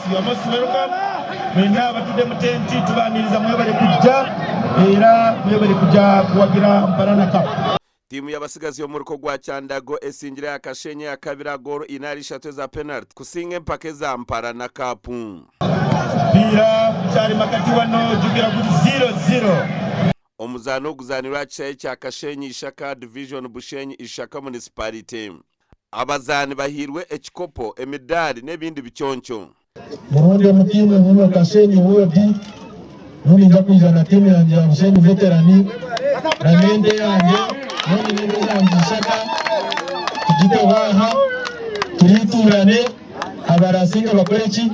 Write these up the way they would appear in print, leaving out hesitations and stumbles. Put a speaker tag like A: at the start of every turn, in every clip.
A: You are most welcome. Mwena abatudde mu tenti tubaaniriza mwebale kujja era mwebale kujja kuwagira Mparana Cup.
B: Tiimu y'abatsigazi y'omuruka gwa Kyandago esingire aha Kashenyi eyakabiri aha goolo ina ahari ishatu eza penariti kusinga empaka eza Mparana Cup.
A: Omupiira gukyari makati wano jukira guri 0-0.
B: Omuzaano oguzaanirwe aha kishaayi kya Kashenyi Ishaka Division Bushenyi Ishaka Municipality. Abazaani bahairwe ekikopo, emidaari n'ebindi biconco.
C: Muronde omu tiimu nyowe Kashenyi Ward, nyowe ninza kwija na tiimu yangye ya Bushenyi Veterani na n'ente yangye, nyowe nyine ente zangye ishaka tugiteho aha turiiturane abarasinge bakore ki?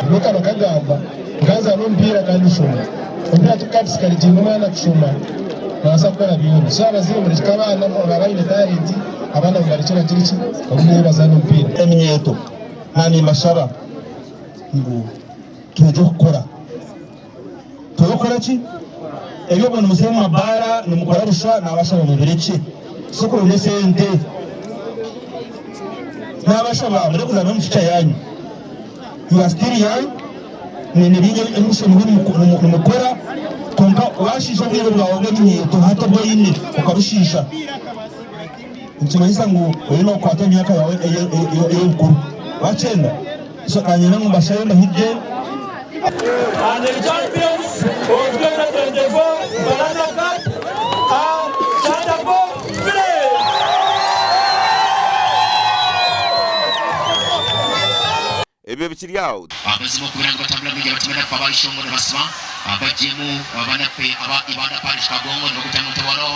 C: Nyowe bakagamba nkazaana omupiira kandi nshoma, omupiira tikukadisikareginga omwana kushoma nabaasa kukora byona so abazaire murekye abaana baaba baine talent abaana mubarekye bagire ki bagumeyo bazaane omupiira.
D: Eminyeeto Na nimbashaba ngu twegye kukora. Twegye kukora ki? Ebi obwo nimuza omu mabaara nimukora busha, nabashaba mubirekye. Tizikuronda esente. Nabashaba mureke kuzaana omu future yanyu. You are still young, mwine bingi ebi mushemereire nimukora, kwonka washiisha obwire bwawe bw'eminyeeto hati obu oine okabushiisha. Nikimanyisa ngu oriyo nokwata emyaka yaawe ey'obukuru. Wakyenda? So nanye ngu mbashabe mbahige.
E: And the champions of 2024 Mparana Cup are Kyandabo Village!
B: Ebyo bikiri aho.
F: Amazima okubeera nga batambula bulungi abatima naffe aba Ishongo nibasiba bagyemu banaffe aba Ibanda Parish Kagongo nibagutamu ntabaro.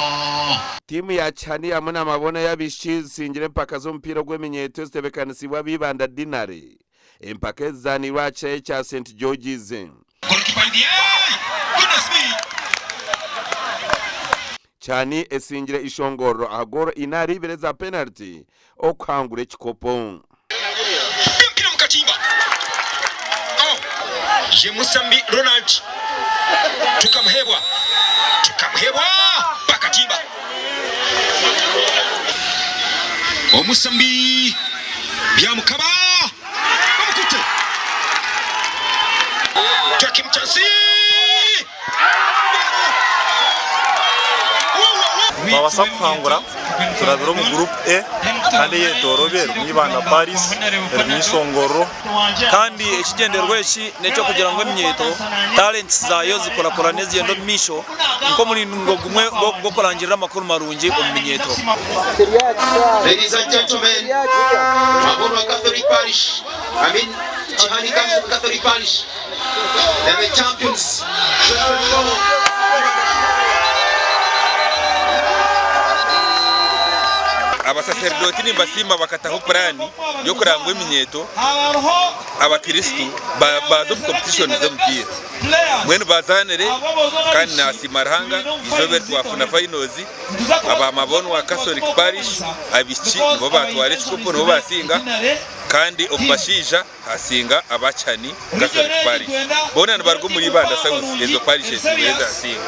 B: Tiimu ya Kihani hamwe na Mabona ey'abaishiki zisingire empaka z'omupiira ogw'eminyeeto ezitebeekanisiibwe aba Ibanda Deanery. Empaka ezi zizaaniirwe aha kishaayi kya St George's.
F: Goalkeeper in the air! Goodness me!
B: Kihani esingire Ishongororo aha goolo ina ahari ibiri eza penariti okuhangura ekikopo.
F: Omupiira omu katimba. Oh, ye Musambi Ronald Tukamuhebwa, Tukamuhebwa bakatimba. Omusambi Byamukaba bamukute. Joachim Chansi.
G: Twabasa kuhangura turabire omu group A kandi eyetorobi erimu Ibanda Paris, erimu Ishongororo.
H: Kandi ekigyendererwa eki n'eky'okugira ngu eminyeeto talents zaayo zikurakurane zigyende omu maisho nk'omuringo gumwe gw'okurangirira amakuru marungi omu minyeeto.
F: Ladies and gentlemen, Mabonwa Catholic Parish, I mean Kihani Catholic Parish. And the champions
I: Abasaserdooti nimbasiima bakataho puraani y'okureba ngu eminyeeto abakristo baaza omu kompetishoni z'omupiira. Mbwenu bazaanire kandi nasiima Ruhanga eizooba eri twafuna fayinozi aba Mabonwa Catholic Parish abaishiki nibo baatwara ekikopo nibo baasinga kandi omu bashaija Hasinga aba Chani Catholic Parish. Boona nibaruga omuri Ibanda South, ezo parishes nizo ezasinga.